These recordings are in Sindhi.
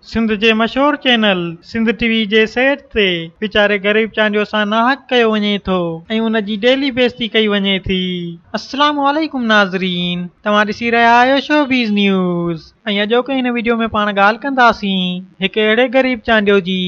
سنڌ جي مشهور چينل سنڌ ٽي وي جي سيٽ تي ويچاري غريب چانڊيو سان ناحق ڪيو وڃي ٿو ۽ ان جي ڊيلي بيعزتي ڪئي وڃي ٿي. السلام عليڪم ناظرين توهان ڏسي رهيا آهيو شوبيز نيوز ۽ اڄوڪي هن ويڊيو ۾ پاڻ ڳالهه ڪنداسين هڪ اهڙي غريب چانڊيو جي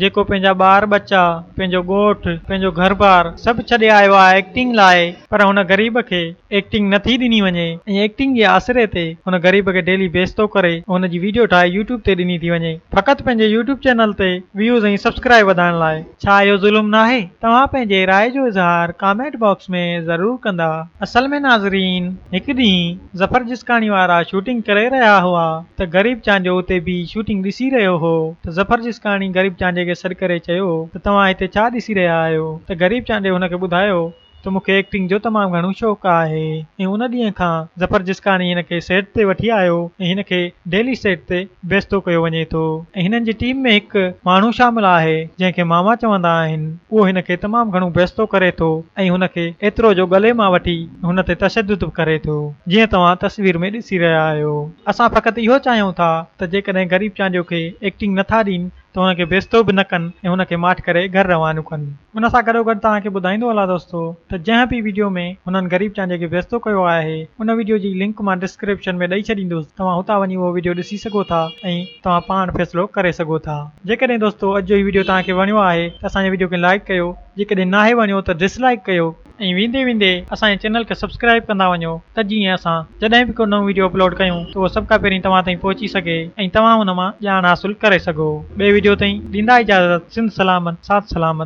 جيڪو پنهنجا ٻار ٻچا پنهنجو ڳوٺ پنهنجو گهر بار سڀ ڇڏي آيو آهي ايڪٽنگ لاء پر هن غريب کي ايڪٽنگ نه ٿي ڏني وڃي ۽ ايڪٽنگ جي آسري تي هن غريب کي ڊيلي بيعزتو ڪري هن جي ويڊيو ٺاهي يوٽيوب تي ڏني ٿي وڃي فقط پنهنجي يوٽيوب چينل تي ويوز ۽ سبسڪرائب وڌائڻ لاء. ڇا اهو ظلم ناهي؟ توهان پنهنجي راء جو اظهار ڪامينٽ باڪس ۾ ضرور ڪندا. اصل ۾ ناظرين هڪ ڏينهن ظفر جسڪاڻي وارا شوٽنگ ڪري رهيا هئا ته غريب چانڊيو اتي بيهي شوٽنگ ڏسي رهيو هو ته ظفر جسڪاڻي غريب چانڊيي کي سڏ ڪري چيو ته توهان هتي ڇا ڏسي رهيا آهيو ته غريب چانڊيي هن کي ٻڌايو ته مون کي ايڪٽنگ جو تمام گهڻو شوق آهي ۽ ان ڏينهن کان ظفر جسڪاڻي هن کي سيٽ تي وٺي آيو ۽ هن کي ڊيلي سيٽ تي بيستو ڪيو وڃي ٿو ۽ هنن جي ٽيم ۾ هڪ ماڻهو شامل آهي جنهن کي ماما چوندا آهن اهو هن کي تمام گهڻو بيستو ڪري ٿو ۽ هن کي ايترو جو ڳلي مان وٺي هن تي تشدد به ڪري ٿو جيئن توهان تصوير ۾ ڏسي رهيا آهيو. اسان فقط اهو چاهيون ٿا ته جيڪڏهن غريب چانڊيو کي ايڪٽنگ نٿا ڏين ته هن کي بيستو به نه ڪن ۽ هن کي ماٺ ڪري گهر روانو ڪن. ان سان گڏوگڏ توهان کي ٻڌائيندو هلان دوستو ته جنهن به ويڊيو ۾ هنن غريب چانڊيي کي بيستو ڪيو آهي ان ويڊيو جي لنڪ مان ڊسڪرپشن ۾ ڏئي ڇڏيندس توهان هتان وڃي اهو ويڊيو ڏسي سگهو ٿا ۽ توهان پاڻ فيصلو ڪري سگهو ٿا. جيڪڏهن دوستو اڄ جو هي ويڊيو توهان کي وڻيو آهي ته اسان جي ويڊيو کي لائيڪ ڪيو جيڪڏهن ناهي وڻيو ته ڊس لائيڪ ڪيو. ۽ ويندي ويندي اسان جي چينل کي سبسڪرائيب ڪندا وڃو ته جيئن اسان جڏهن به ڪو نئون ويڊيو اپلوڊ ڪيون ته اهو سڀ کان پهرين توهان تائين پهچي سگهي ۽ توهان ان مان ڄاڻ حاصل ڪري سگهو. ٻئي ويڊيو تائين ڏيندا اجازت سنڌ سلامت ساٿ سلامت.